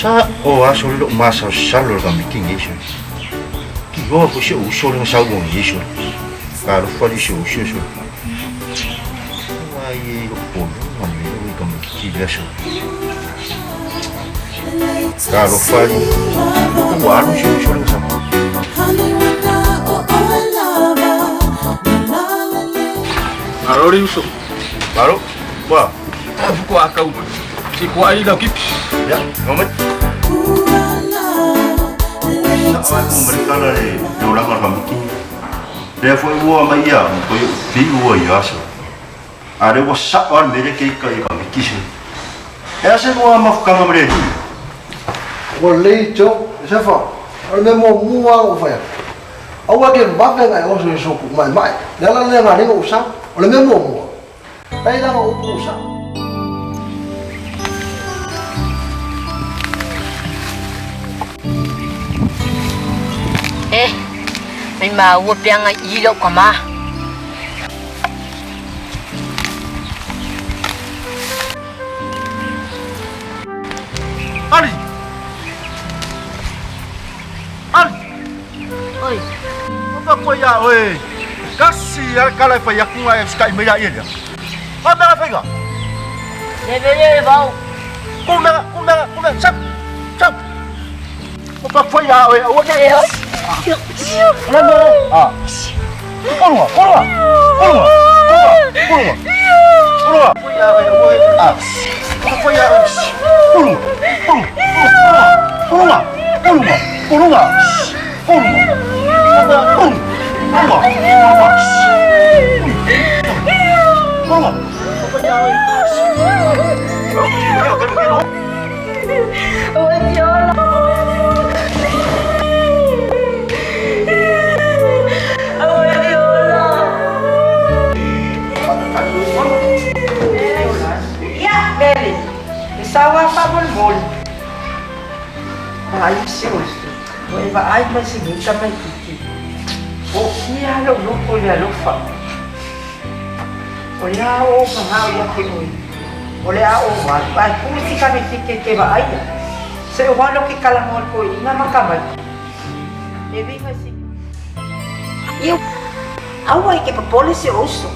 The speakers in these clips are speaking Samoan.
Sa o aso lo masa salo ka miking iso. Ki go ko se uso le sa go iso. Ka lo fa se uso so. Wa ye lo po lo ma le ka miki le so. Ka lo fa li wa lo se uso le sa. Alo ri uso. Alo. Wa. Ta fu ko akau. Si ko ai lau kipi. Ya, ngomai. Sa ai mo mereka la le lo la ka miki. Le fo ua mai ia, ko fi ua ia so. A le wa sa wa mere ke ka i ka miki se. E ase mo ma fuka mere. Ua lei tio, Sefa, o le mea muamua lava ua fai atu, aua e te vave ona e oso i soku maemae, le ala lea na ala ai ona ou sao. O le mea muamua, e ai lana upu ua sao. Eh, mai maua peaga i lau kama. Ali! Ali! Oi. Fa koe ia oe. Kasi a kala e fai aku ai skai mai ia ia. A mea faiga. Le vele le vau. Ku mea, ku mea, ku mea, sap. Sap. O fa koe ia oe, aua ke. La mea. Ah. Kolunga, kolunga. Kolunga. Kolunga. Kolunga. Koe ia oe, aua. Ah. Fa koe ia oe. Kolunga. Kolunga. Kolunga. Kolunga. Kolunga. Kolunga. Kolunga. Kolunga. Kolunga. Ia, Meli, e sau lava faamolemole. Vaai si uso, ua e vaai mai si nei tamaitiiti. Ootia lou loto i le alofa. O le a ou manao ia te oe, o le a ou alu ae kū si tamaitiiti e te vaaia. Se o alo ke kalanoa le toeaina ma tamaiti. E uiga i si. Ia, aua e te popole si ou uso.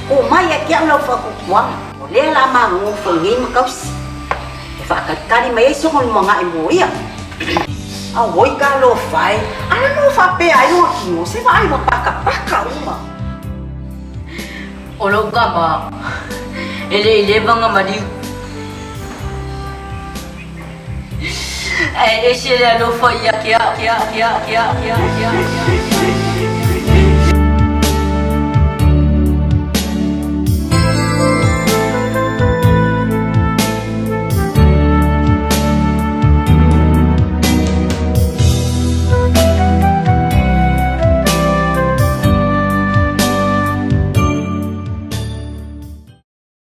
Kū mai ia te au lau faatuatuaga. O lea la magogofo i nei makausi. E faakalikali mai ai sona lumanai mo ia. Auoi ka alofa e, ala no faapea ai lona kino, se vaai ua pakapaka uma. O lou kama, e le i leva ona maliu. Ae ese le alofa ia te au, te au, te au, te au, te au, te au.